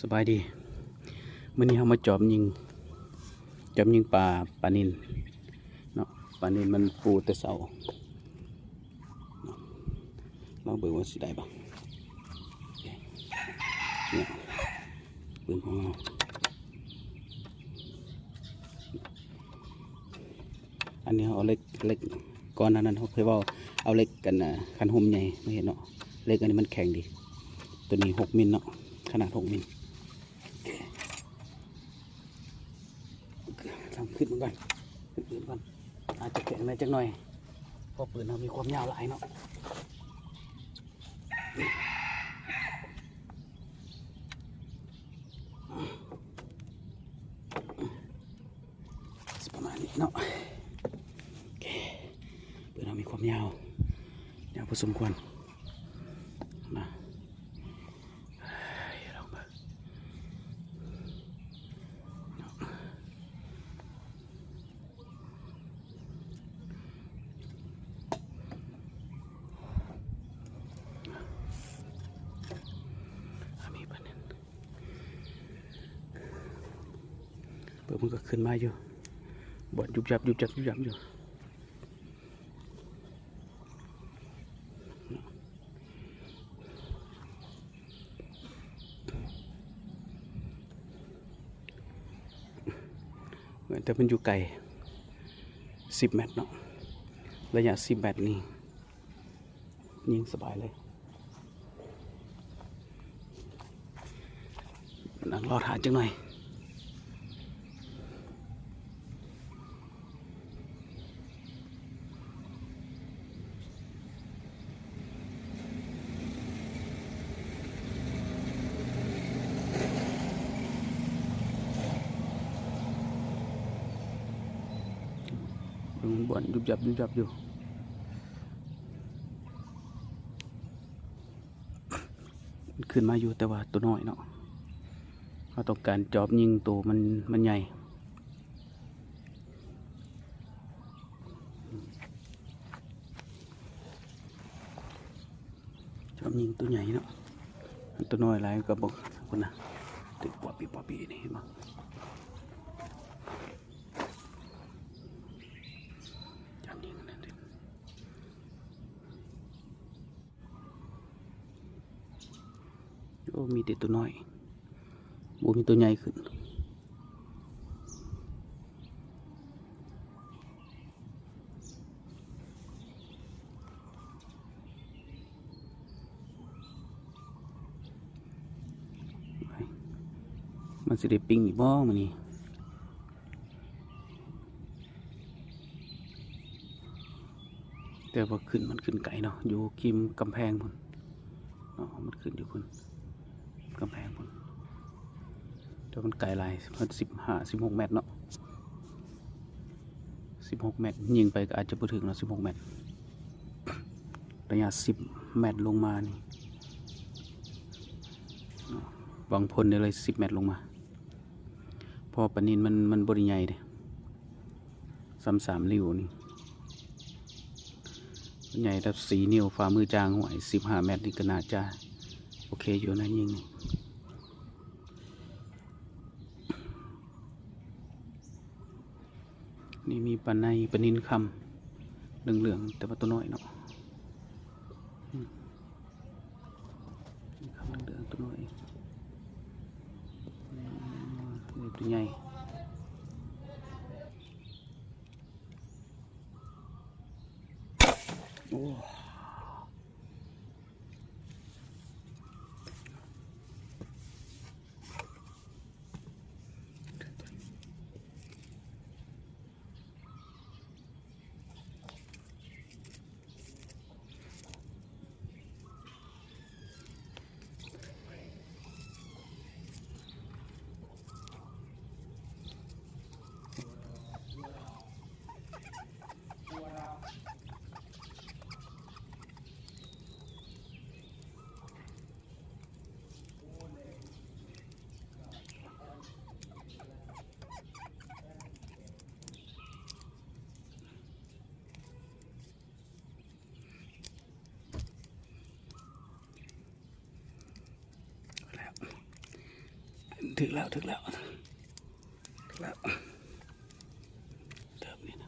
ສະບາຍດີ ມື້ນີ້ເຮົາມາຈອບຍິງ ຈອບຍິງປາ ປານິນເນາະ ປານິນມັນປູແຕ່ເຊົ້າເນາະ ລອງເບິ່ງວ່າຊິໄດ້ບໍ່ ນີ້ ປືນຂອງເຮົາ ອັນນີ້ເຮົາເອົາເຫຼັກ ເຫຼັກ ກ່ອນໜ້ານັ້ນເຮົາເຄີຍເວົ້າ ເອົາເຫຼັກກັນນະ ຄັນຮົ່ມໃຫຍ່ມາເຮັດເນາະ ເຫຼັກອັນນີ້ມັນແຂງດີ ໂຕນີ້ຫົກມິນເນາະ ຂະໜາດຫົກມິນ ໂອເຄ ລອງຂຶ້ນເບິ່ງກ່ອນ ຂຶ້ນປືນກ່ອນ ອາດຈະແຂງແດ່ຈັກໜ່ອຍ ເພາະປືນເຮົາມີຄວາມຍາວຫຼາຍເນາະ ຊິປະມານນີ້ເນາະ ໂອເຄ ປືນເຮົາມີຄວາມຍາວ ຍາວພໍສົມຄວນ ມາ ລອງເບິ່ງ ເບິ່ງ ມັນກໍຂຶ້ນມາຢູ່ ບ່ອນຍຸບຍັບ ຍຸບຍັບ ຍຸບຍັບຢູ່ ແຕ່ມັນຢູ່ໄກ ສິບແມັດເນາະ ໄລຍະສິບແມັດນີ້ ຍິງສະບາຍເລີຍ ນັ່ງລໍຖ້າຈັກໜ່ອຍ ເບິ່ງບ່ອນຍຸບຍັບ ຍຸບຍັບຢູ່. ມັນຂຶ້ນມາຢູ່ ແຕ່ວ່າໂຕນ້ອຍເນາະ ເຮົາຕ້ອງການຈອບຍິງໂຕມັນ ມັນໃຫຍ່ ຈອບຍິງໂຕໃຫຍ່ເນາະ ໂຕນ້ອຍຫຼາຍກໍບໍ່ ພຸ້ນນະ ຕິດປົບປີ ປົບປີ ນີ້ເຫັນບໍ່ ຈອບຍິງອັນນັ້ນເດ້. ໂອ້ ມີແຕ່ໂຕນ້ອຍ ບໍ່ມີໂຕໃຫຍ່ຂຶ້ນ ມັນຊິໄດ້ປີ້ງອີກບໍ່ມື້ນີ້? ແຕ່ວ່າຂຶ້ນ ມັນຂຶ້ນໄກເນາະ ຢູ່ຄີມກຳແພງພຸ້ນເນາະ ມັນຂຶ້ນຢູ່ພຸ້ນ ກຳແພງພຸ້ນ ແຕ່ມັນໄກຫຼາຍ ສິບຫ້າ ສິບຫົກແມັດເນາະ ສິບຫົກແມັດ ຍິງໄປກໍອາດຈະບໍ່ຖືກເນາະ ສິບຫົກແມັດ ໄລຍະສິບແມັດລົງມານີ້ ຫວັງຜົນໄດ້ເລີຍ ສິບແມັດລົງມາ ເພາະປານິນມັນ ມັນບໍ່ໄດ້ໃຫຍ່ເດ້ ສ່ຳສາມນິ້ວນີ້ ໃຫຍ່ແບບສີ່ນິ້ວ ຝ່າມືຈ້າງ ຫ້ວຍ ສິບຫ້າແມັດນີ້ກໍໜ້າຈະໂອເຄຢູ່ນະຍິງນີ້. ນີ້ມີປາໄນ ປານິນຄຳເຫຼືອງໆ ແຕ່ວ່າໂຕນ້ອຍເນາະ ອືມ ຄຳເຫຼືອງໆ ໂຕນ້ອຍ ອືມ ໂຕໃຫຍ່ ໂອ້. ໂ ຖືກແລ້ວ ຖືກແລ້ວ ຖືກແລ້ວ ເຕີບນີ້ນະ.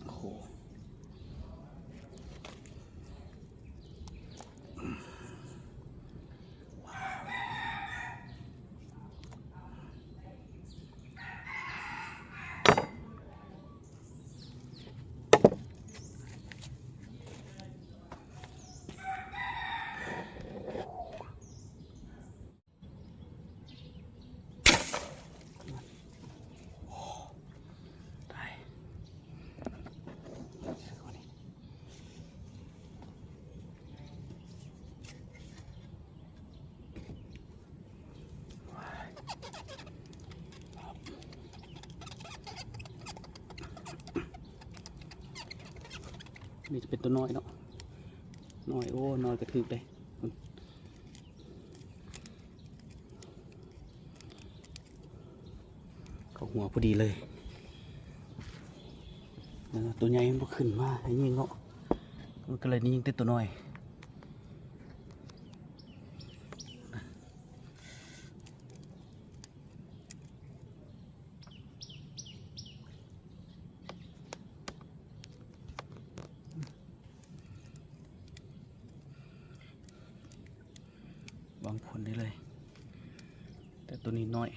ໂອ້ໂຫ ຕາຍ. ນີ້ຈະເປັນຕົວນ້ອຍເນາະ ນ້ອຍ ໂອ້ ນ້ອຍກະຖືກເດ້. ເຂົ້າຫົວພໍດີເລີຍ. ເອີ ຕົວໃຫຍ່ມັນບໍ່ຂຶ້ນມາໃຫ້ຍິງເນາະ ມັນກະເລີຍຍິງແຕ່ຕົວນ້ອຍ. ຫວັງຜົນໄດ້ເລີຍ ແຕ່ໂຕນີ້ນ້ອຍ.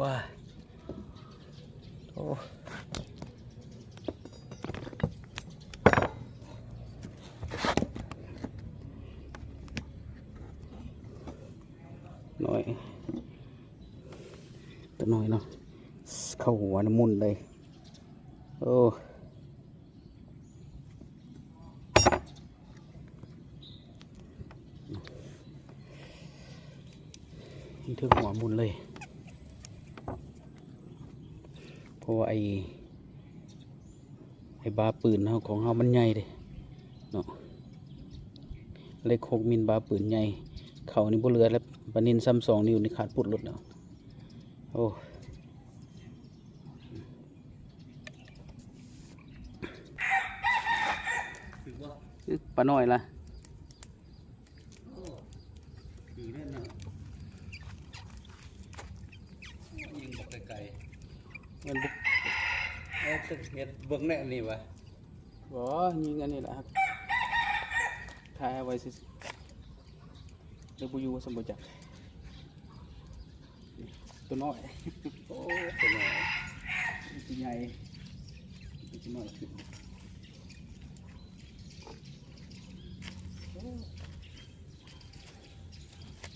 ວ້າ ໂອ້ ນ້ອຍ ຕົວນ້ອຍເນາະ ເຂົ້າຫົວນຳໝຸ່ນເລີຍ ໂອ້. ຖືກຫົວໝຸ່ນເລີຍ ເພາະວ່າໄອ້ ໄອ້ບາປືນເຮົາ ຂອງເຮົາມັນໃຫຍ່ເດ້ເນາະ ເຫຼັກຫົກມິນ ບາປືນໃຫຍ່ ເຂົ້ານີ້ບໍ່ເຫຼືອແລ້ວ ປານິນຊ້ຳສອງນິ້ວນີ້ຂາດປຸດໂລດແລ້ວ ໂອ້. ປານ້ອຍລະ ໂອ້ ຖືກແລ້ວເນາະ ຍິງບັກໄກໆ ມັນບໍ່ ເອີ ເຮັດເບິ່ງແນວນີ້ຫວາ ບໍ່ ຍິງອັນນີ້ລະ ຖ່າຍເອົາໄວ້ຊື່ໆ ຫຼືບໍ່ຢູ່ຊັ້ນບໍ່ຈັກ. ຕົວນ້ອຍ ໂອ້ ຕົວນ້ອຍ ຕົວໃຫຍ່ ຕົວນ້ອຍຂຶ້ນ ໂອ້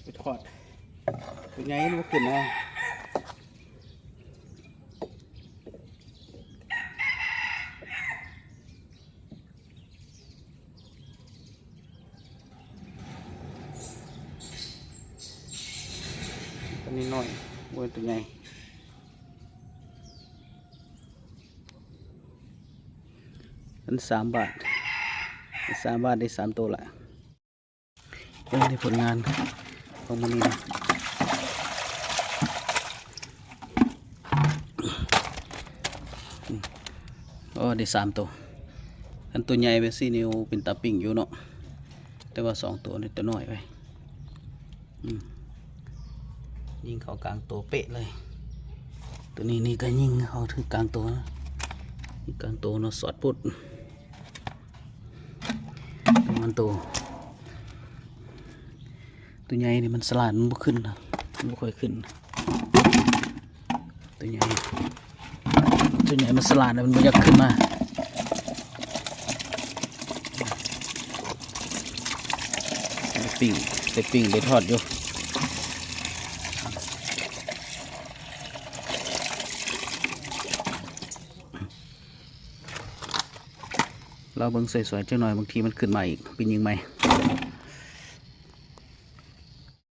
ເປັດຂອດ ຕົວໃຫຍ່ມັນບໍ່ຂຶ້ນນະ. ອັນນີ້ນ້ອຍ ບໍ່ແມ່ນຕົວໃຫຍ່ ອັນສາມບາດ ສາມບາດໄດ້ສາມໂຕລະ. ເບິ່ງໃນຜົນງານຂອງມື້ນີ້ນະ ໂອ້ ໄດ້ສາມໂຕ ຄັນຕົວໃຫຍ່ແບບຊີ້ນີ້ ໂອ້ ເປັນຕາປີ້ງຢູ່ເນາະ ແຕ່ວ່າສອງຕົວນີ້ຕົວນ້ອຍໄປ ອືມ ຍິງເຂົ້າກາງໂຕເປະເລີຍ. ຕົວນີ້ນີ້ກໍຍິງເຂົ້າຖືກກາງໂຕນະ ກາງໂຕເນາະ ສອດໂພດ. ປະມານໂຕ ຕົວໃຫຍ່ນີ້ມັນສະຫຼາດ ມັນບໍ່ຂຶ້ນນະ ມັນບໍ່ຄ່ອຍຂຶ້ນ. ຕົວໃຫຍ່ ຕົວໃຫຍ່ມັນສະຫຼາດນະ ມັນບໍ່ຢາກຂຶ້ນມາ. ໄດ້ປີ້ງ ໄດ້ປີ້ງ ໄດ້ທອດຢູ່. ລອເບິ່ງສວຍໆຈັກໜ້ອຍ ບາງທີມັນຂຶ້ນມາອີກ ໄປຍິງໃໝ່.